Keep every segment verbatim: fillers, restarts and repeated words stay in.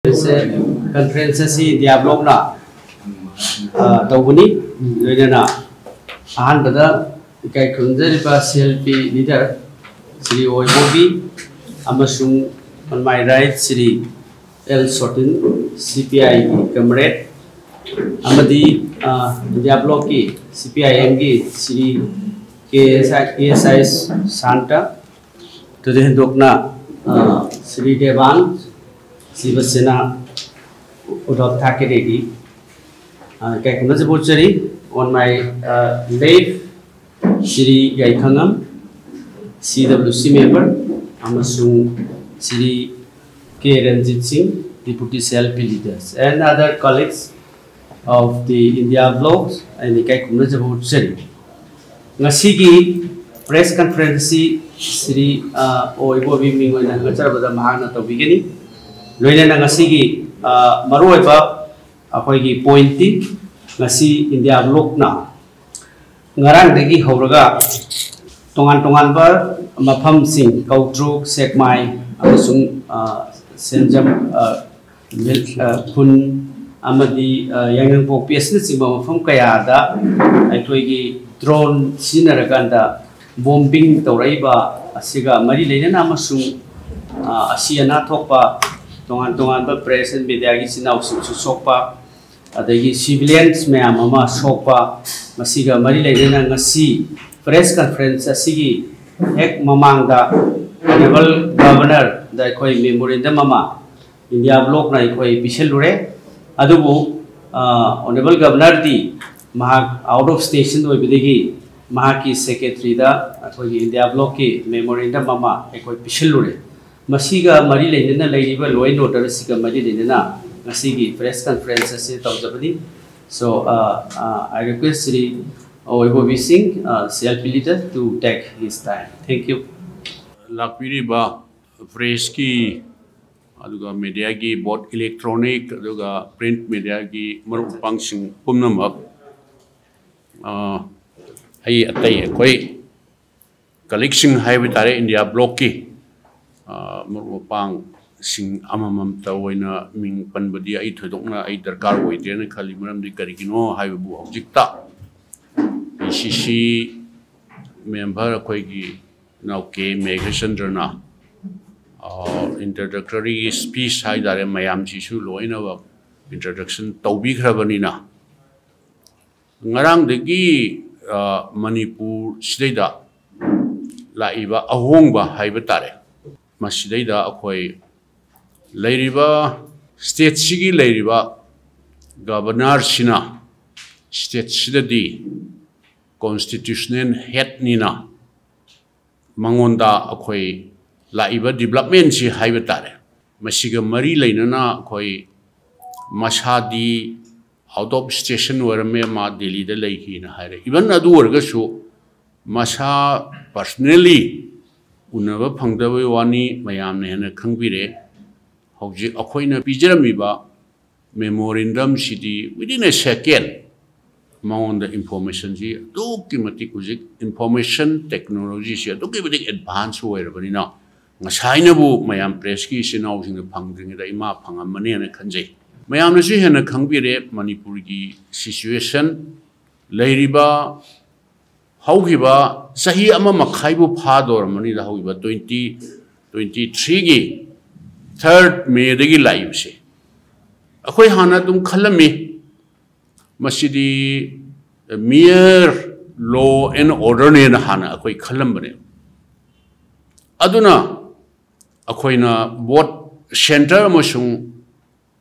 Conference ꯑꯁꯤ India ꯕ꯭ꯂꯣꯛꯅ, ꯑ, ꯇꯧꯕꯅꯤ꯫ ꯂꯣꯏꯅꯅ ꯑꯍꯥꯟꯕꯗ ꯏꯀꯥꯏ ꯈꯨꯔꯨꯝꯖꯔꯤꯕ C L P leader Shri ꯑꯣꯏꯕꯣꯕꯤ ꯑꯃꯁꯨꯡ on my right Shri L Sotin, C P I ꯒꯤ comrade, ꯑꯃꯗꯤ, ꯑ, ꯏꯟꯗꯤꯌꯥ ꯕ꯭ꯂꯣꯛꯀꯤ C P I M ꯒꯤ Shri K S I, K S I ꯁꯥꯟꯇ, ꯑꯗꯨꯗ ꯍꯦꯟꯗꯣꯛꯅ, ꯑ, ꯁ꯭ꯔꯤ ꯗꯦꯕꯥꯟ, ꯁꯤꯕꯁꯦꯅꯥ ꯎꯗꯣꯞ ꯊꯥꯀꯔꯦꯒꯤ, ꯑ, ꯏꯀꯥꯏ ꯈꯨꯝꯅꯖꯕ ꯎꯠꯆꯔꯤ꯫ On my, ꯑ, left, Shri ꯌꯥꯏꯈꯉꯝ, C W C member, ꯑꯃꯁꯨꯡ Shri K Ranjit Singh, Deputy C L P leaders, and other colleagues of the India bloc, ꯑꯩꯅ ꯏꯀꯥꯏ ꯈꯨꯝꯅꯖꯕ ꯎꯠꯆꯔꯤ꯫ ꯉꯁꯤꯒꯤ press conference ꯑꯁꯤ ꯁ꯭ꯔꯤ, ꯑ, ꯑꯣ ꯏꯕꯣꯕꯤ ꯃꯤꯡ ꯑꯣꯏꯅ ꯍꯪꯒꯠꯆꯔꯕꯗ ꯃꯍꯥꯛꯅ ꯇꯧꯕꯤꯒꯅꯤ꯫ ꯂꯣꯏꯅꯅ ꯉꯁꯤꯒꯤ, ꯑ, ꯃꯔꯨꯑꯣꯏꯕ ꯑꯩꯈꯣꯏꯒꯤ pointꯇꯤ, ꯉꯁꯤ ꯏꯟꯗꯤꯌꯥ ꯕ꯭ꯂꯣꯛꯅ ꯉꯔꯥꯡꯗꯒꯤ ꯍꯧꯔꯒ ꯇꯣꯉꯥꯟ ꯇꯣꯉꯥꯟꯕ ꯃꯐꯝꯁꯤꯡ, ꯀꯧꯇ꯭ꯔꯨꯛ, ꯁꯦꯛꯃꯥꯏ ꯑꯃꯁꯨꯡ, ꯑ, ꯁꯦꯟꯖꯝ, ꯑ, ꯃꯤꯜ-, ꯑ, ꯈꯨꯟ ꯑꯃꯗꯤ, ꯑ, ꯌꯥꯏꯉꯪꯄꯣꯛꯄꯤ ꯑꯁꯤꯅꯆꯤꯡꯕ ꯃꯐꯝ ꯀꯌꯥꯗ ꯑꯩꯈꯣꯏꯒꯤ drone ꯁꯤꯖꯤꯟꯅꯔꯀꯥꯟꯗ bombing ꯇꯧꯔꯛꯏꯕ ꯑꯁꯤꯒ ꯃꯔꯤ ꯂꯩꯅꯅ ꯑꯃꯁꯨꯡ, ꯑ, ꯑꯁꯤ ꯑꯅꯥ ꯊꯣꯛꯄ, ꯇꯣꯉꯥꯟ ꯇꯣꯉꯥꯟꯕ press and mediaꯒꯤ ꯏꯆꯤꯟ ꯏꯅꯥꯎꯁꯤꯡꯁꯨ ꯁꯣꯛꯄ, ꯑꯗꯒꯤ civilians ꯃꯌꯥꯝ ꯑꯃ ꯁꯣꯛꯄ, ꯃꯁꯤꯒ ꯃꯔꯤ ꯂꯩꯅꯅ ꯉꯁꯤ press conference ꯑꯁꯤꯒꯤ ꯍꯦꯛ ꯃꯃꯥꯡꯗ Honourable Governorꯗ ꯑꯩꯈꯣꯏ memorandum ꯑꯃ ꯏꯟꯗꯤꯌꯥ ꯕ꯭ꯂꯣꯛꯅ ꯑꯩꯈꯣꯏ ꯄꯤꯁꯤꯜꯂꯨꯔꯦ꯫ ꯑꯗꯨꯕꯨ, ꯑ, Honourable Governorꯗꯤ ꯃꯍꯥꯛ out of station ꯑꯣꯏꯕꯗꯒꯤ ꯃꯍꯥꯛꯀꯤ secretaryꯗ ꯑꯩꯈꯣꯏꯒꯤ ꯏꯟꯗꯤꯌꯥ ꯕ꯭ꯂꯣꯛꯀꯤ memorandum ꯑꯃ ꯑꯩꯈꯣꯏ ꯄꯤꯁꯤꯜꯂꯨꯔꯦ꯫ ꯃꯁꯤꯒ ꯃꯔꯤ ꯂꯩꯅꯅ ꯂꯩꯔꯤꯕ law and order ꯑꯁꯤꯒ ꯃꯔꯤ ꯂꯩꯅꯅ ꯉꯁꯤꯒꯤ press conference ꯑꯁꯤ ꯇꯧꯖꯕꯅꯤ꯫ So, uh, uh, I request Shri ꯑꯣꯏꯕꯣꯕꯤ ꯁꯤꯡ, uh, C L P leader, to take his time. Thank you. ꯂꯥꯛꯄꯤꯔꯤꯕ pressꯀꯤ ꯑꯗꯨꯒ mediaꯒꯤ, both electronic ꯑꯗꯨꯒ print mediaꯒꯤ ꯃꯔꯨꯞ ꯃꯄꯥꯡꯁꯤꯡ ꯄꯨꯝꯅꯃꯛ, ꯑ, ꯑꯩ ꯑꯇꯩ ꯑꯩꯈꯣꯏ colleagueꯁꯤꯡ ꯍꯥꯏꯕ ꯇꯥꯔꯦ, ꯏꯟꯗꯤꯌꯥ ꯕ꯭ꯂꯣꯛꯀꯤ, ꯑ, ꯃꯔꯨꯞ ꯃꯄꯥꯡ ꯁꯤꯡ ꯑꯃꯃꯝꯇ ꯑꯣꯏꯅ ꯃꯤꯡ ꯄꯟꯕꯗꯤ ꯑꯩ ꯊꯣꯏꯗꯣꯛꯅ ꯑꯩ ꯗꯔꯀꯥꯔ ꯑꯣꯏꯗ꯭ꯔꯦꯅ ꯈꯜꯂꯤ꯫ ꯃꯔꯝꯗꯤ ꯀꯔꯤꯒꯤꯅꯣ ꯍꯥꯏꯕꯕꯨ, ꯍꯧꯖꯤꯛꯇ P C C member ꯑꯩꯈꯣꯏꯒꯤ ꯏꯅꯥꯎ ꯀꯦ ꯃꯦꯘꯆꯟꯗ꯭ꯔꯅ introductory speech ꯍꯥꯏ ꯇꯥꯔꯦ, ꯃꯌꯥꯝꯁꯤꯁꯨ ꯂꯣꯏꯅꯃꯛ introduction ꯇꯧꯕꯤꯈ꯭ꯔꯕꯅꯤꯅ, ꯉꯔꯥꯡꯗꯒꯤ ꯃꯅꯤꯄꯨꯔ ꯁꯤꯗꯩꯗ ꯂꯥꯛꯏꯕ ꯑꯍꯣꯡꯕ ꯍꯥꯏꯕ ꯇꯥꯔꯦ, ꯃꯁꯤꯗꯩꯗ ꯑꯩꯈꯣꯏ ꯂꯩꯔꯤꯕ, stateꯁꯤꯒꯤ ꯂꯩꯔꯤꯕ governorꯁꯤꯅ stateꯁꯤꯗꯗꯤ constitutional headꯅꯤꯅ ꯃꯉꯣꯟꯗ ꯑꯩꯈꯣꯏ ꯂꯥꯛꯏꯕ developmentꯁꯤ ꯍꯥꯏꯕ ꯇꯥꯔꯦ, ꯃꯁꯤꯒ ꯃꯔꯤ ꯂꯩꯅꯅ ꯑꯩꯈꯣꯏ ꯃꯁꯥꯗꯤ out of station ꯑꯣꯏꯔꯝꯃꯦ, ꯃꯥ ꯗꯦꯜꯂꯤꯗ ꯂꯩꯈꯤꯅ ꯍꯥꯏꯔꯦ꯫ Even ꯑꯗꯨ ꯑꯣꯏꯔꯒꯁꯨ ꯃꯁꯥ personally ꯎꯅꯕ ꯐꯪꯗꯕꯩ ꯋꯥꯅꯤ, ꯃꯌꯥꯝꯅ ꯍꯦꯟꯅ ꯈꯪꯕꯤꯔꯦ꯫ ꯍꯧꯖꯤꯛ ꯑꯩꯈꯣꯏꯅ ꯄꯤꯖꯔꯝꯃꯤꯕ memorandumꯁꯤꯗꯤ within a second ꯃꯉꯣꯟꯗ informationꯁꯤ ꯑꯗꯨꯛꯀꯤ ꯃꯇꯤꯛ, ꯍꯧꯖꯤꯛ information technologyꯁꯤ ꯑꯗꯨꯛꯀꯤ ꯃꯇꯤꯛ advance ꯑꯣꯏꯔꯕꯅꯤꯅ, ꯉꯁꯥꯏꯅꯕꯨ ꯃꯌꯥꯝ pressꯀꯤ ꯏꯆꯤꯟ ꯏꯅꯥꯎꯁꯤꯡꯅ ꯐꯪꯗ꯭ꯔꯤꯉꯩꯗ ꯏꯃꯥ ꯐꯪꯉꯝꯃꯅꯦꯅ ꯈꯟꯖꯩ꯫ ꯃꯌꯥꯝꯅꯁꯨ ꯍꯦꯟꯅ ꯈꯪꯕꯤꯔꯦ ꯃꯅꯤꯄꯨꯔꯒꯤ situation, ꯂꯩꯔꯤꯕ ꯍꯧꯈꯤꯕ ꯆꯍꯤ ꯑꯃ ꯃꯈꯥꯏꯕꯨ ꯐꯥꯗꯧꯔꯝꯃꯅꯤꯗ, ꯍꯧꯈꯤꯕ twenty twenty threeꯒꯤ third Mayꯗꯒꯤ ꯂꯥꯛꯏꯕꯁꯦ꯫ ꯑꯩꯈꯣꯏ ꯍꯥꯟꯅ ꯑꯗꯨꯝ ꯈꯜꯂꯝꯃꯤ, ꯃꯁꯤꯗꯤ mere law and orderꯅꯦꯅ ꯍꯥꯟꯅ ꯑꯩꯈꯣꯏ ꯈꯜꯂꯝꯕꯅꯦ꯫ ꯑꯗꯨꯅ ꯑꯩꯈꯣꯏꯅ both centre ꯑꯃꯁꯨꯡ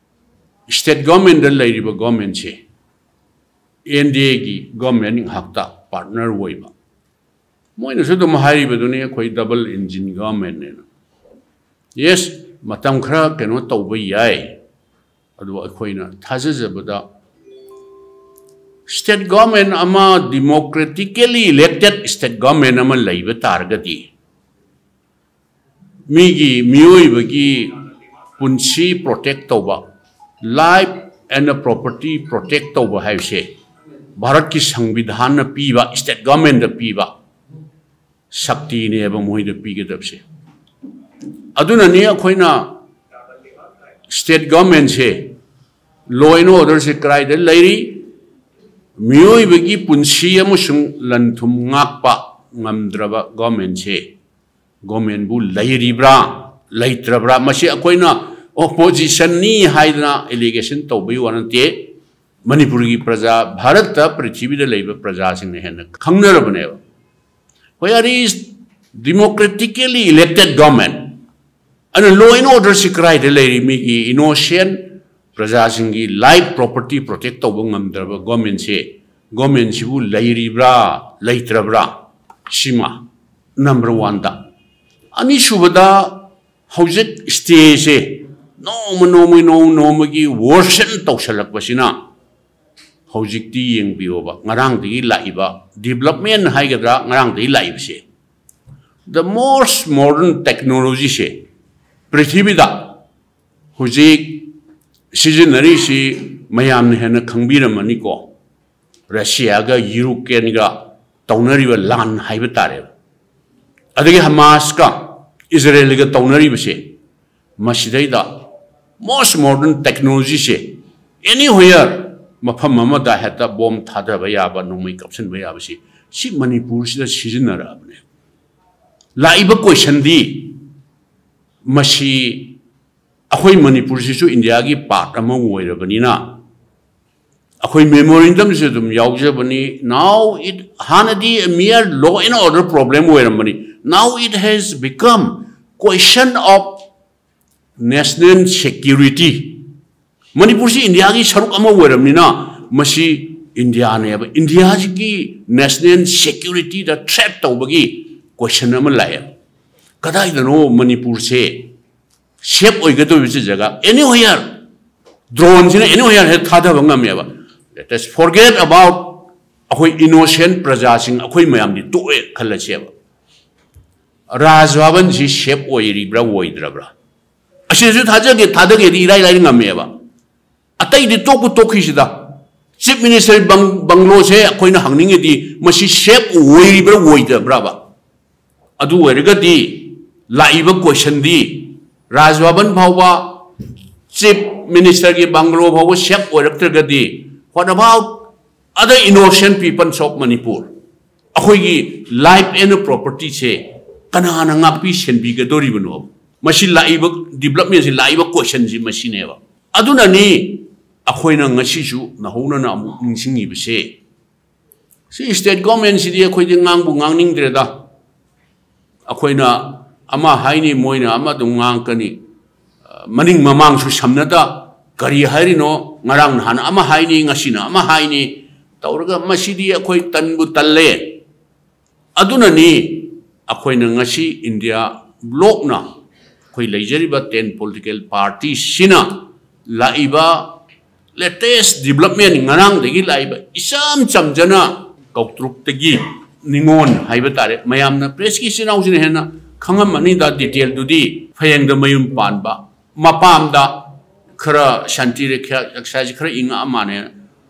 state governmentꯗ ꯂꯩꯔꯤꯕ governmentꯁꯦ NDAꯒꯤ government ꯉꯥꯏꯍꯥꯛꯇ partner ꯑꯣꯏꯕ꯫ ꯃꯣꯏꯅꯁꯨ ꯑꯗꯨꯝ ꯍꯥꯏꯔꯤꯕꯗꯨꯅꯤ, ꯑꯩꯈꯣꯏ double engine governmentꯅꯦꯅ꯫ Yes, ꯃꯇꯝ ꯈꯔ ꯀꯩꯅꯣ ꯇꯧꯕ ꯌꯥꯏ, ꯑꯗꯨꯕꯨ ꯑꯩꯈꯣꯏꯅ ꯊꯥꯖꯖꯕꯗ state government ꯑꯃ, democratically elected state government ꯑꯃ ꯂꯩꯕ ꯇꯥꯔꯒꯗꯤ, ꯃꯤꯒꯤ, ꯃꯤꯑꯣꯏꯕꯒꯤ ꯄꯨꯟꯁꯤ protect ꯇꯧꯕ, life and property protect ꯇꯧꯕ ꯍꯥꯏꯕꯁꯦ ꯚꯥꯔꯠꯀꯤ ꯁꯪꯕꯤꯙꯥꯟꯅ ꯄꯤꯕ, state governmentꯗ ꯄꯤꯕ ꯁꯛꯇꯤꯅꯦꯕ ꯃꯣꯏꯗ ꯄꯤꯒꯗꯕꯁꯦ꯫ ꯑꯗꯨꯅꯅꯤ ꯑꯩꯈꯣꯏꯅ State governmentꯁꯦ, law and orderꯁꯦ ꯀꯗꯥꯏꯗ ꯂꯩꯔꯤ? ꯃꯤꯑꯣꯏꯕꯒꯤ ꯄꯨꯟꯁꯤ ꯑꯃꯁꯨꯡ ꯂꯟ ꯊꯨꯝ ꯉꯥꯛꯄ ꯉꯝꯗ꯭ꯔꯕ governmentꯁꯦ, governmentꯕꯨ ꯂꯩꯔꯤꯕ꯭ꯔꯥ, ꯂꯩꯇ꯭ꯔꯕ꯭ꯔꯥ? ꯃꯁꯤ ꯑꯩꯈꯣꯏꯅ oppositionꯅꯤ ꯍꯥꯏꯗꯅ allegation ꯇꯧꯕꯒꯤ ꯋꯥ ꯅꯠꯇꯦ꯫ ꯃꯅꯤꯄꯨꯔꯒꯤ ꯄ꯭ꯔꯖꯥ, ꯚꯥꯔꯠꯇ, ꯄ꯭ꯔꯤꯊꯤꯕꯤꯗ ꯂꯩꯕ ꯄ꯭ꯔꯖꯥꯁꯤꯡꯅ ꯍꯦꯟꯅ ꯈꯪꯅꯔꯕꯅꯦꯕ꯫ Where is democratically elected government? ꯑꯗꯨꯅ law and orderꯁꯤ ꯀꯗꯥꯏꯗ ꯂꯩꯔꯤ? ꯃꯤꯒꯤ innocent ꯄ꯭ꯔꯖꯥꯁꯤꯡꯒꯤ life, property protect ꯇꯧꯕ ꯉꯝꯗ꯭ꯔꯕ governmentꯁꯦ, governmentꯁꯤꯕꯨ ꯂꯩꯔꯤꯕ꯭ꯔꯥ, ꯂꯩꯇ꯭ꯔꯕ꯭ꯔꯥ? ꯁꯤꯃ number oneꯗ꯫ ꯑꯅꯤꯁꯨꯕꯗ, ꯍꯧꯖꯤꯛ stateꯁꯦ ꯅꯣꯡꯃ ꯅꯣꯡꯃꯒꯤ, ꯅꯣꯡꯃ ꯅꯣꯡꯃꯒꯤ worsen ꯇꯧꯁꯜꯂꯛꯄꯁꯤꯅ, ꯍꯧꯖꯤꯛꯇꯤ ꯌꯦꯡꯕꯤꯌꯣꯕ, ꯉꯔꯥꯡꯗꯒꯤ ꯂꯥꯛꯏꯕ development ꯍꯥꯏꯒꯗ꯭ꯔꯥ, ꯉꯔꯥꯡꯗꯒꯤ ꯂꯥꯛꯏꯕꯁꯦ, the most modern technologyꯁꯦ ꯄ꯭ꯔꯤꯊꯤꯕꯤꯗ ꯍꯧꯖꯤꯛ ꯁꯤꯖꯤꯟꯅꯔꯤꯁꯤ ꯃꯌꯥꯝꯅ ꯍꯦꯟꯅ ꯈꯪꯕꯤꯔꯝꯃꯅꯤꯀꯣ꯫ ꯔꯁꯤꯌꯥꯒ ꯌꯨꯀ꯭ꯔꯦꯟꯒ ꯇꯧꯅꯔꯤꯕ ꯂꯥꯟ ꯍꯥꯏꯕ ꯇꯥꯔꯦ, ꯑꯗꯒꯤ ꯍꯃꯥꯁꯀ ꯏꯖꯔꯦꯜꯒ ꯇꯧꯅꯔꯤꯕꯁꯦ, ꯃꯁꯤꯗꯩꯗ most modern technologyꯁꯦ anywhere, ꯃꯐꯝ ꯑꯃꯗ ꯍꯦꯛꯇ bomb ꯊꯥꯗꯕ ꯌꯥꯕ, ꯅꯣꯡꯃꯩ ꯀꯥꯞꯁꯤꯟꯕ ꯌꯥꯕꯁꯤ, ꯁꯤ ꯃꯅꯤꯄꯨꯔꯁꯤꯗ ꯁꯤꯖꯤꯟꯅꯔꯛꯑꯕꯅꯦ꯫ ꯂꯥꯛꯏꯕ questionꯗꯤ, ꯃꯁꯤ ꯑꯩꯈꯣꯏ ꯃꯅꯤꯄꯨꯔꯁꯤꯁꯨ ꯏꯟꯗꯤꯌꯥꯒꯤ part ꯑꯃ ꯑꯣꯏꯔꯕꯅꯤꯅ, ꯑꯩꯈꯣꯏ memorandumꯁꯨ ꯑꯗꯨꯝ ꯌꯥꯎꯖꯕꯅꯤ꯫ Now it, ꯍꯥꯟꯅꯗꯤ mere law and order problem ꯑꯣꯏꯔꯝꯕꯅꯤ, now it has become question of national security꯫ ꯃꯅꯤꯄꯨꯔꯁꯤ ꯏꯟꯗꯤꯌꯥꯒꯤ ꯁꯔꯨꯛ ꯑꯃ ꯑꯣꯏꯔꯕꯅꯤꯅ, ꯃꯁꯤ ꯏꯟꯗꯤꯌꯥꯅꯦꯕ, ꯏꯟꯗꯤꯌꯥꯁꯤꯒꯤ national securityꯗ threat ꯇꯧꯕꯒꯤ question ꯑꯃ ꯂꯥꯛꯑꯦ꯫ ꯀꯗꯥꯏꯗꯅꯣ ꯃꯅꯤꯄꯨꯔꯁꯦ safe ꯑꯣꯏꯒꯗꯧꯔꯤꯕꯁꯤ ꯖꯒꯥ? Anywhere, droneꯁꯤꯅ anywhere ꯍꯦꯛ ꯊꯥꯗꯕ ꯉꯝꯃꯦꯕ꯫ Let us forget about ꯑꯩꯈꯣꯏ innocent ꯄ꯭ꯔꯖꯥꯁꯤꯡ, ꯑꯩꯈꯣꯏ ꯃꯌꯥꯝꯗꯤ ꯇꯣꯛꯑꯦ ꯈꯜꯂꯁꯦꯕ꯫ ꯔꯥꯖ ꯚꯕꯟꯁꯤ safe ꯑꯣꯏꯔꯤꯕ꯭ꯔꯥ, ꯑꯣꯏꯗ꯭ꯔꯕ꯭ꯔꯥ? ꯑꯁꯤꯁꯨ ꯊꯥꯖꯒꯦ, ꯊꯥꯗꯒꯦꯗꯤ ꯏꯔꯥꯏ ꯂꯥꯏꯅ ꯉꯝꯃꯦꯕ꯫ ꯑꯇꯩꯗꯤ ꯇꯣꯛꯄꯨ ꯇꯣꯛꯈꯤꯁꯤꯗ, Chief Minister bung-, bungalowꯁꯦ ꯑꯩꯈꯣꯏꯅ ꯍꯪꯅꯤꯡꯉꯤꯗꯤ, ꯃꯁꯤ safe ꯑꯣꯏꯔꯤꯕ꯭ꯔꯥ, ꯑꯣꯏꯗꯕ꯭ꯔꯥꯕ? ꯑꯗꯨ ꯑꯣꯏꯔꯒꯗꯤ ꯂꯥꯛꯏꯕ questionꯗꯤ, ꯔꯥꯖ ꯚꯕꯟ ꯐꯥꯎꯕ Chief Ministerꯒꯤ bungalow ꯐꯥꯎꯕ safe ꯑꯣꯏꯔꯛꯇ꯭ꯔꯒꯗꯤ, what about other innocent peoples of Manipur? ꯑꯩꯈꯣꯏꯒꯤ life and propertyꯁꯦ ꯀꯅꯥꯅ ꯉꯥꯛꯄꯤ ꯁꯦꯟꯕꯤꯒꯗꯧꯔꯤꯕꯅꯣ? ꯃꯁꯤ ꯂꯥꯛꯏꯕ developmentꯁꯤ, ꯂꯥꯛꯏꯕ questionꯁꯤ ꯃꯁꯤꯅꯦꯕ꯫ ꯑꯗꯨꯅꯅꯤ ꯑꯩꯈꯣꯏꯅ ꯉꯁꯤꯁꯨ ꯅꯧꯍꯧꯅꯅ ꯑꯃꯨꯛ ꯅꯤꯡꯁꯤꯡꯉꯤꯕꯁꯦ꯫ ꯁꯤ state governmentꯁꯤꯗꯤ ꯑꯩꯈꯣꯏꯗꯤ ꯉꯥꯡꯕꯨ ꯉꯥꯡꯅꯤꯡꯗ꯭ꯔꯦꯗ꯫ ꯑꯩꯈꯣꯏꯅ ꯑꯃ ꯍꯥꯏꯅꯤ, ꯃꯣꯏꯅ ꯑꯃ ꯑꯗꯨꯝ ꯉꯥꯡꯉꯛꯀꯅꯤ꯫ ꯃꯅꯤꯡ ꯃꯃꯥꯡꯁꯨ ꯁꯝꯅꯗ, ꯀꯔꯤ ꯍꯥꯏꯔꯤꯅꯣ? ꯉꯔꯥꯡ ꯅꯍꯥꯟ ꯑꯃ ꯍꯥꯏꯅꯤ, ꯉꯁꯤꯅ ꯑꯃ ꯍꯥꯏꯅꯤ ꯇꯧꯔꯒ, ꯃꯁꯤꯗꯤ ꯑꯩꯈꯣꯏ ꯇꯟꯕꯨ ꯇꯜꯂꯦ꯫ ꯑꯗꯨꯅꯅꯤ ꯑꯩꯈꯣꯏꯅ ꯉꯁꯤ India blocꯅ, ꯑꯩꯈꯣꯏ ꯂꯩꯖꯔꯤꯕ ten political partyꯁꯤꯅ ꯂꯥꯛꯏꯕ latest development, ꯉꯔꯥꯡꯗꯒꯤ ꯂꯥꯛꯏꯕ ꯏꯆꯝ ꯆꯝꯖꯅ ꯀꯧꯇ꯭ꯔꯨꯛꯇꯒꯤ ꯅꯤꯉꯣꯜ ꯍꯥꯏꯕ ꯇꯥꯔꯦ, ꯃꯌꯥꯝꯅ pressꯀꯤ ꯏꯆꯤꯟ ꯏꯅꯥꯎꯁꯤꯅ ꯍꯦꯟꯅ ꯈꯪꯉꯝꯃꯅꯤꯗ detailꯗꯨꯗꯤ, ꯐꯌꯦꯡꯗ ꯃꯌꯨꯝ ꯄꯥꯟꯕ, ꯃꯄꯥꯝꯗ ꯈꯔ ꯁꯥꯟꯇꯤ ꯔꯦꯈ꯭ꯌꯥ ꯉꯁꯥꯏꯁꯦ ꯈꯔ ꯏꯪꯉꯛꯑ ꯃꯥꯅꯦ,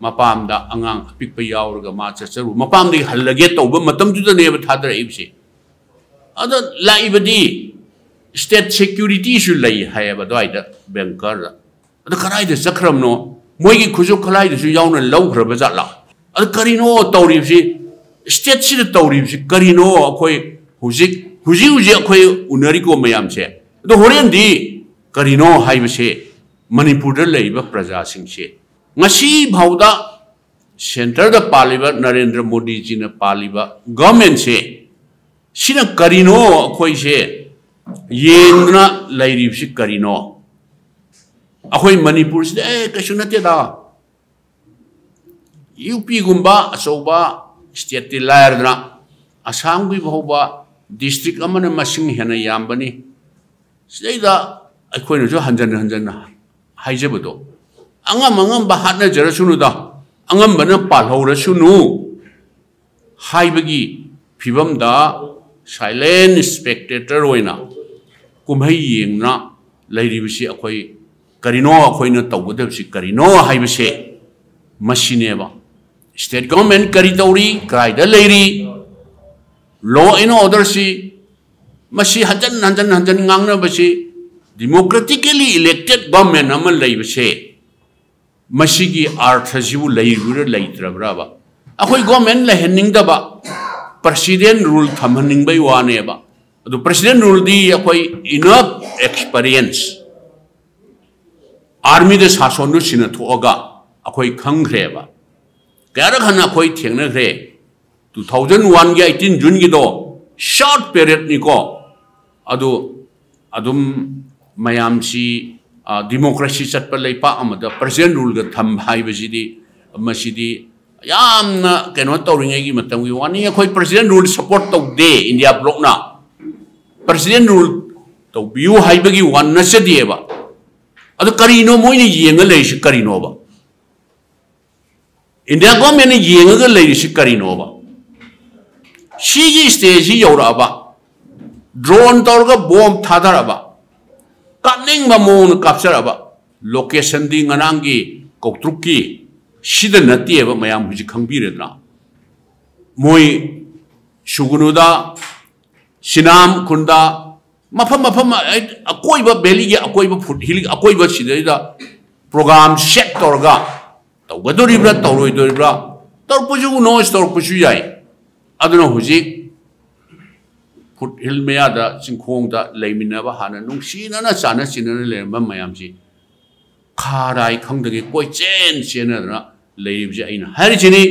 ꯃꯄꯥꯝꯗ ꯑꯉꯥꯡ ꯑꯄꯤꯛꯄ ꯌꯥꯎꯔꯒ ꯃꯥ ꯆꯠꯆꯔꯨ, ꯃꯄꯥꯝꯗꯒꯤ ꯍꯜꯂꯒꯦ ꯇꯧꯕ ꯃꯇꯝꯗꯨꯗꯅꯦꯕ ꯊꯥꯗꯔꯛꯏꯕꯁꯦ꯫ ꯑꯗ ꯂꯥꯛꯏꯕꯗꯤ state securityꯁꯨ ꯂꯩ ꯍꯥꯏꯌꯦꯕ ꯑꯗꯨꯋꯥꯏꯗ, bunkerꯗ꯫ ꯑꯗ ꯀꯗꯥꯏꯗ ꯆꯠꯈ꯭ꯔꯕꯅꯣ? ꯃꯣꯏꯒꯤ ꯈꯨꯠꯁꯨ ꯈꯨꯠꯂꯥꯏꯗꯨꯁꯨ ꯌꯥꯎꯅ ꯂꯧꯈ꯭ꯔꯕ ꯖꯥꯠꯂꯥ? ꯑꯗ ꯀꯔꯤꯅꯣ ꯇꯧꯔꯤꯕꯁꯤ? Stateꯁꯤꯗ ꯇꯧꯔꯤꯕꯁꯤ ꯀꯔꯤꯅꯣ? ꯑꯩꯈꯣꯏ ꯍꯧꯖꯤꯛ, ꯍꯧꯖꯤꯛ ꯍꯧꯖꯤꯛ ꯑꯩꯈꯣꯏ ꯎꯅꯔꯤꯀꯣ ꯃꯌꯥꯝꯁꯦ꯫ ꯑꯗꯣ ꯍꯣꯔꯦꯟꯗꯤ ꯀꯔꯤꯅꯣ ꯍꯥꯏꯕꯁꯦ ꯃꯅꯤꯄꯨꯔꯗ ꯂꯩꯔꯤꯕ ꯄ꯭ꯔꯖꯥꯁꯤꯡꯁꯦ ꯉꯁꯤ ꯐꯥꯎꯗ centreꯗ ꯄꯥꯜꯂꯤꯕ ꯅꯔꯦꯟꯗ꯭ꯔ ꯃꯣꯗꯤꯖꯤꯅ ꯄꯥꯜꯂꯤꯕ governmentꯁꯦ, ꯁꯤꯅ ꯀꯔꯤꯅꯣ ꯑꯩꯈꯣꯏꯁꯦ ꯌꯦꯡꯗꯨꯅ ꯂꯩꯔꯤꯕꯁꯤ ꯀꯔꯤꯅꯣ? ꯑꯩꯈꯣꯏ ꯃꯅꯤꯄꯨꯔꯁꯤꯗ, "ꯑꯦ, ꯀꯩꯁꯨ ꯅꯠꯇꯦꯗ, UPꯒꯨꯝꯕ ꯑꯆꯧꯕ stateꯇꯤ ꯂꯥꯏꯔꯗꯅ, ꯑꯁꯥꯝꯒꯤ ꯐꯥꯎꯕ district ꯑꯃꯅ ꯃꯁꯤꯡ ꯍꯦꯟꯅ ꯌꯥꯝꯕꯅꯤ"꯫ ꯁꯤꯗꯩꯗ ꯑꯩꯈꯣꯏꯅꯁꯨ ꯍꯟꯖꯟ ꯍꯟꯖꯟ ꯍꯥꯏꯖꯕꯗꯣ, "ꯑꯉꯝ ꯑꯉꯝꯕ ꯍꯥꯠꯅꯖꯔꯁꯅꯨꯗ, ꯑꯉꯝꯕꯅ ꯄꯥꯜꯍꯧꯔꯁꯅꯨ" ꯍꯥꯏꯕꯒꯤ ꯐꯤꯕꯝꯗ silent spectator ꯑꯣꯏꯅ ꯀꯨꯝꯍꯩ ꯌꯦꯡꯅ ꯂꯩꯔꯤꯕꯁꯤ ꯑꯩꯈꯣꯏ ꯀꯔꯤꯅꯣ? ꯑꯩꯈꯣꯏꯅ ꯇꯧꯒꯗꯕꯁꯤ ꯀꯔꯤꯅꯣ ꯍꯥꯏꯕꯁꯦ ꯃꯁꯤꯅꯦꯕ꯫ State government ꯀꯔꯤ ꯇꯧꯔꯤ? ꯀꯗꯥꯏꯗ ꯂꯩꯔꯤ? Law and orderꯁꯤ, ꯃꯁꯤ ꯍꯟꯖꯟ ꯍꯟꯖꯟ ꯍꯟꯖꯟ ꯉꯥꯡꯅꯕꯁꯤ Democratically elected government ꯑꯃ ꯂꯩꯕꯁꯦ, ꯃꯁꯤꯒꯤ ꯑꯥꯔꯊꯁꯤꯕꯨ ꯂꯩꯔꯨꯔ ꯂꯩꯇ꯭ꯔꯕ꯭ꯔꯕ? ꯑꯩꯈꯣꯏ ꯒꯣꯔꯃꯦꯟ ꯂꯩꯍꯟꯅꯤꯡꯗꯕ, ꯄ꯭ꯔꯁꯤꯗꯦꯟ ꯔꯨꯜ ꯊꯝꯍꯟꯅꯤꯡꯕꯩ ꯋꯥꯅꯦꯕ꯫ ꯑꯗꯨ ꯄ꯭ꯔꯁꯤꯗꯦꯟ ꯔꯨꯜꯗꯤ ꯑꯩꯈꯣꯏ ꯏꯅꯐ ꯑꯦꯛꯁꯄꯔꯤꯌꯦꯟꯁ, ꯑꯥꯔꯃꯤꯗ ꯁꯥꯁꯣꯟꯗꯨ ꯁꯤꯟꯅꯊꯣꯛꯑꯒ ꯑꯩꯈꯣꯏ ꯈꯪꯈ꯭ꯔꯦꯕ꯫ ꯀꯌꯥꯔꯛ ꯍꯟꯅ ꯑꯩꯈꯣꯏ ꯊꯦꯡꯅꯈ꯭ꯔꯦ꯫ Two thousand one ꯒꯤ eighteen June ꯒꯤꯗꯣ ꯁꯣꯔꯠ ꯄꯦꯔꯦꯠꯅꯤꯀꯣ꯫ ꯑꯗꯨ ꯑꯗꯨꯝ ꯃꯌꯥꯝꯁꯤ, ꯑ, ꯗꯤꯃꯣꯀ꯭ꯔꯦꯁꯤ ꯆꯠꯄ ꯂꯩꯄꯥꯛ ꯑꯃꯗ ꯄ꯭ꯔꯁꯤꯗꯦꯟ ꯔꯨꯜꯒ ꯊꯝꯕ ꯍꯥꯏꯕꯁꯤꯗꯤ, ꯃꯁꯤꯗꯤ ꯌꯥꯝꯅ ꯀꯩꯅꯣ ꯇꯧꯔꯤꯉꯩꯒꯤ ꯃꯇꯝꯒꯤ ꯋꯥꯅꯤ꯫ ꯑꯩꯈꯣꯏ ꯄ꯭ꯔꯁꯤꯗꯦꯟ ꯔꯨꯜ ꯁꯄꯣꯔꯠ ꯇꯧꯗꯦ ꯏꯟꯗꯤꯌꯥ ꯕ꯭ꯂꯣꯛꯅ꯫ ꯄ꯭ꯔꯁꯤꯗꯦꯟ ꯔꯨꯜ ꯇꯧꯕꯤꯌꯨ ꯍꯥꯏꯕꯒꯤ ꯋꯥ ꯅꯠꯆꯗꯦꯕ꯫ ꯑꯗꯨ ꯀꯔꯤꯅꯣ ꯃꯣꯏꯅ ꯌꯦꯡꯉ ꯂꯩꯔꯤꯁꯤ ꯀꯔꯤꯅꯣꯕ? ꯏꯟꯗꯤꯌꯥ ꯒꯣꯔꯃꯦꯟꯅ ꯌꯦꯡꯉꯒ ꯂꯩꯔꯤꯁꯤ ꯀꯔꯤꯅꯣꯕ? ꯁꯤꯒꯤ ꯁ꯭ꯇꯦꯖꯁꯤ ꯌꯧꯔꯛꯑꯕ, ꯗ꯭ꯔꯣꯟ ꯇꯧꯔꯒ ꯕꯣꯝ ꯊꯥꯗꯔꯛꯑꯕ, ꯀꯥꯞꯅꯤꯡꯕ ꯃꯑꯣꯡꯗ ꯀꯥꯞꯆꯔꯛꯑꯕ, ꯂꯣꯀꯦꯁꯟꯗꯤ ꯉꯔꯥꯡꯒꯤ ꯀꯧꯇ꯭ꯔꯨꯛꯀꯤ ꯁꯤꯗ ꯅꯠꯇꯦꯕ, ꯃꯌꯥꯝ ꯍꯧꯖꯤꯛ ꯈꯪꯕꯤꯔꯦꯗꯅ꯫ ꯃꯣꯏ ꯁꯨꯒꯅꯨꯗ, ꯁꯤꯅꯥꯝ ꯈꯨꯟꯗ, ꯃꯐꯝ ꯃꯐꯝ ꯑꯀꯣꯏꯕ, ꯚꯦꯂꯤꯒꯤ ꯑꯀꯣꯏꯕ, ꯐꯨꯠ ꯍꯤꯜꯒꯤ ꯑꯀꯣꯏꯕ ꯁꯤꯗꯩꯗ ꯄ꯭ꯔꯣꯒ꯭ꯔꯥꯝ ꯁꯦꯠ ꯇꯧꯔꯒ ꯇꯧꯒꯗꯣꯔꯤꯕ꯭ꯔꯥ, ꯇꯧꯔꯣꯏꯗꯣꯔꯤꯕ꯭ꯔꯥ, ꯇꯧꯔꯛꯄꯁꯨ, ꯅꯣꯏꯁ ꯇꯧꯔꯛꯄꯁꯨ ꯌꯥꯏ꯫ ꯑꯗꯨꯅ ꯍꯧꯖꯤꯛ ꯐꯨꯠ ꯍꯤꯜ ꯃꯌꯥꯗ, ꯆꯤꯡꯈꯣꯡꯗ ꯂꯩꯃꯤꯟꯅꯕ, ꯍꯥꯟꯅ ꯅꯨꯡꯁꯤꯅꯅ ꯆꯥꯅ ꯆꯤꯟꯅꯅ ꯂꯩꯔꯝꯕ ꯃꯌꯥꯝꯁꯤ ꯈꯥꯔꯥꯏ ꯈꯪꯗꯒꯩ ꯀꯣꯏꯆꯦꯟ ꯆꯦꯟꯅꯗꯅ ꯂꯩꯔꯤꯕꯁꯦ꯫ ꯑꯩꯅ ꯍꯥꯏꯔꯤꯁꯤꯅꯤ,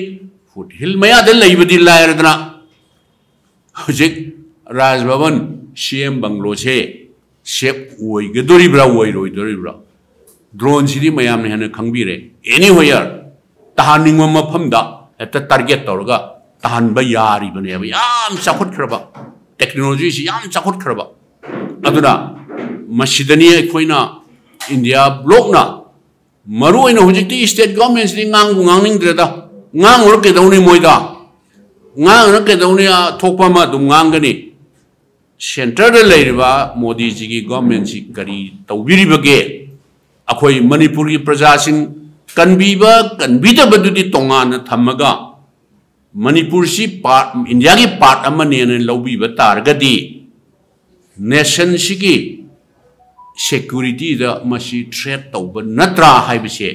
ꯐꯨꯠ ꯍꯤꯜ ꯃꯌꯥꯗ ꯂꯩꯕꯗꯤ ꯂꯥꯏꯔꯗꯅ, ꯍꯧꯖꯤꯛ ꯔꯥꯖ ꯚꯕꯟ, ꯁꯤ ꯑꯦꯝ ꯕꯪꯒ꯭ꯂꯣꯁꯦ ꯁꯦꯞ ꯑꯣꯏꯒꯗꯣꯔꯤꯕ꯭ꯔꯥ, ꯑꯣꯏꯔꯣꯏꯗꯣꯔꯤꯕ꯭ꯔꯥ? ꯗ꯭ꯔꯣꯟꯁꯤꯗꯤ ꯃꯌꯥꯝꯅ ꯍꯦꯟꯅ ꯈꯪꯕꯤꯔꯦ꯫ Anywhere, ꯇꯥꯍꯟꯅꯤꯡꯕ ꯃꯐꯝꯗ ꯍꯦꯛꯇ ꯇꯥꯔꯒꯦꯠ ꯇꯧꯔꯒ ꯇꯥꯍꯟꯕ ꯌꯥꯔꯤꯕꯅꯦꯕ꯫ ꯌꯥꯝ ꯆꯥꯎꯈꯠꯈ꯭ꯔꯕ, ꯇꯦꯛꯅꯣꯂꯣꯖꯤꯁꯤ ꯌꯥꯝ ꯆꯥꯎꯈꯠꯈ꯭ꯔꯕ꯫ ꯑꯗꯨꯅ ꯃꯁꯤꯗꯅꯤ ꯑꯩꯈꯣꯏꯅ ꯏꯟꯗꯤꯌꯥ ꯕ꯭ꯂꯣꯛꯅ, ꯃꯔꯨ ꯑꯣꯏꯅ ꯍꯧꯖꯤꯛꯇꯤ ꯁ꯭ꯇꯦꯠ ꯒꯣꯔꯃꯦꯟꯁꯤꯗꯤ ꯉꯥꯡꯕꯨ ꯉꯥꯡꯅꯤꯡꯗ꯭ꯔꯦꯗ꯫ ꯉꯥꯡꯉꯨꯔ ꯀꯩꯗꯧꯅꯤ ꯃꯣꯏꯗ? ꯉꯥꯡꯉꯨꯔ ꯀꯩꯗꯧꯅꯤ? ꯑ, ꯊꯣꯛꯄ ꯑꯃ ꯑꯗꯨꯝ ꯉꯥꯡꯒꯅꯤ꯫ ꯁꯦꯟꯇꯔꯗ ꯂꯩꯔꯤꯕ ꯃꯣꯗꯤꯖꯤꯒꯤ ꯒꯣꯔꯃꯦꯟꯁꯤ ꯀꯔꯤ ꯇꯧꯕꯤꯔꯤꯕꯒꯦ? ꯑꯩꯈꯣꯏ ꯃꯅꯤꯄꯨꯔꯒꯤ ꯄ꯭ꯔꯖꯥꯁꯤꯡ ꯀꯟꯕꯤꯕ ꯀꯟꯕꯤꯗꯕꯗꯨꯗꯤ ꯇꯣꯉꯥꯟꯅ ꯊꯝꯃꯒ, ꯃꯅꯤꯄꯨꯔꯁꯤ ꯄꯥꯔꯠ, ꯏꯟꯗꯤꯌꯥꯒꯤ ꯄꯥꯔꯠ ꯑꯃꯅꯦꯅ ꯂꯧꯕꯤꯕ ꯇꯥꯔꯒꯗꯤ, ꯅꯦꯁꯟꯁꯤꯒꯤ ꯁꯦꯀ꯭ꯌꯨꯔꯤꯇꯤꯗ ꯃꯁꯤ ꯊ꯭ꯔꯦꯠ ꯇꯧꯕ ꯅꯠꯇ꯭ꯔꯥ ꯍꯥꯏꯕꯁꯦ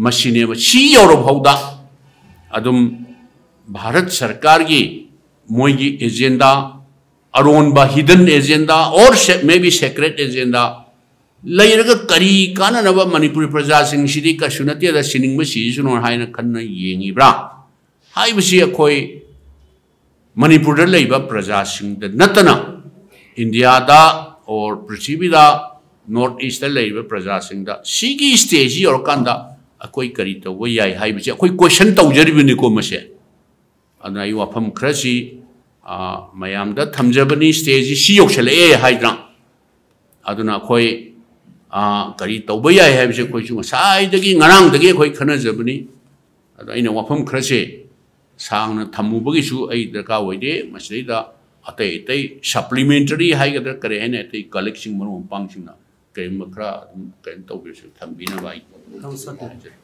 ꯃꯁꯤꯅꯦꯕ꯫ ꯁꯤ ꯌꯧꯔꯐꯥꯎꯗ ꯑꯗꯨꯝ ꯚꯥꯔꯠ ꯁꯔꯀꯥꯔꯒꯤ ꯃꯣꯏꯒꯤ agenda, ꯑꯔꯣꯟꯕ hidden agenda or maybe secret agenda ꯂꯩꯔꯒ ꯀꯔꯤ ꯀꯥꯟꯅꯅꯕ ꯃꯅꯤꯄꯨꯔꯤ ꯄ꯭ꯔꯖꯥꯁꯤꯡꯁꯤꯗꯤ ꯀꯩꯁꯨ ꯅꯠꯇꯦꯗ, ꯁꯤꯅꯤꯡꯕ ꯁꯤꯁꯅꯨ ꯍꯥꯏꯅ ꯈꯟꯅ ꯌꯦꯡꯉꯤꯕ꯭ꯔꯥ ꯍꯥꯏꯕꯁꯤ ꯑꯩꯈꯣꯏ ꯃꯅꯤꯄꯨꯔꯗ ꯂꯩꯕ ꯄ꯭ꯔꯖꯥꯁꯤꯡꯗ ꯅꯠꯇꯅ ꯏꯟꯗꯤꯌꯥꯗ or ꯄ꯭ꯔꯤꯊꯤꯕꯤꯗ ꯅꯣꯔꯠ ꯏꯁꯇ ꯂꯩꯔꯤꯕ ꯄ꯭ꯔꯖꯥꯁꯤꯡꯗ ꯁꯤꯒꯤ ꯁ꯭ꯇꯦꯖꯁꯤ ꯌꯧꯔꯀꯥꯟꯗ ꯑꯩꯈꯣꯏ ꯀꯔꯤ ꯇꯧꯕ ꯌꯥꯏ ꯍꯥꯏꯕꯁꯤ ꯑꯩꯈꯣꯏ ꯀꯣꯏꯁꯟ ꯇꯧꯖꯔꯤꯕꯅꯤꯀꯣ ꯃꯁꯦ꯫ ꯑꯗꯨꯅ ꯑꯩ ꯋꯥꯐꯝ ꯈꯔꯁꯤ ꯃꯌꯥꯝꯗ ꯊꯝꯖꯕꯅꯤ꯫ ꯁ꯭ꯇꯦꯖꯁꯤ ꯁꯤ ꯌꯧꯁꯜꯂꯛꯑꯦ ꯍꯥꯏꯗꯅ꯫ ꯑꯗꯨꯅ ꯑꯩꯈꯣꯏ ꯀꯔꯤ ꯇꯧꯕ ꯌꯥꯏ ꯍꯥꯏꯕꯁꯦ ꯑꯩꯈꯣꯏꯁꯨ ꯉꯁꯥꯏꯗꯒꯤ, ꯉꯔꯥꯡꯗꯒꯤ ꯑꯩꯈꯣꯏ ꯈꯟꯅꯖꯕꯅꯤ꯫ ꯑꯗꯣ ꯑꯩꯅ ꯋꯥꯐꯝ ꯈꯔꯁꯦ ꯁꯥꯡꯅ ꯊꯝꯃꯨꯕꯒꯤꯁꯨ ꯑꯩ ꯗꯔꯀꯥꯔ ꯑꯣꯏꯗꯦ꯫ ꯃꯁꯤꯗꯩꯗ ꯑꯇꯩ ꯑꯇꯩ ꯁꯄ꯭ꯂꯤꯃꯦꯟꯇꯔꯤ ꯍꯥꯏꯒꯗ꯭ꯔꯥ ꯀꯔꯤ ꯍꯥꯏꯅ, ꯑꯇꯩ ꯀꯂꯤꯛꯁꯤꯡ, ꯃꯔꯨꯞ ꯃꯄꯥꯡꯁꯤꯡꯅ ꯀꯔꯤꯒꯨꯝꯕ ꯈꯔ ꯑꯗꯨꯝ ꯀꯩꯅꯣ ꯇꯧꯕꯤꯔꯁꯨ, ꯊꯝꯕꯤꯅꯕ ꯑꯩ ꯍꯥꯏꯖꯔꯤ꯫